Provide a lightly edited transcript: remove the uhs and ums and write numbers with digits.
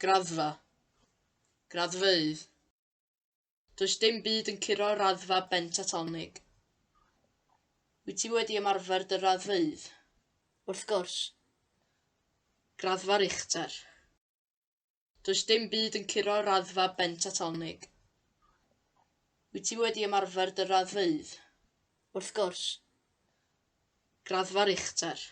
Graddfa. Graddfeydd. Does dim byd yn curo raddfa bentatonig. Wyt ti wedi ymarfer dy raddfeydd? Wrth gwrs. Graddfa Richter. Does dim byd yn curo raddfa bentatonig. Wyt ti wedi ymarfer dy raddfeydd? Wrth gwrs. Graddfa Richter.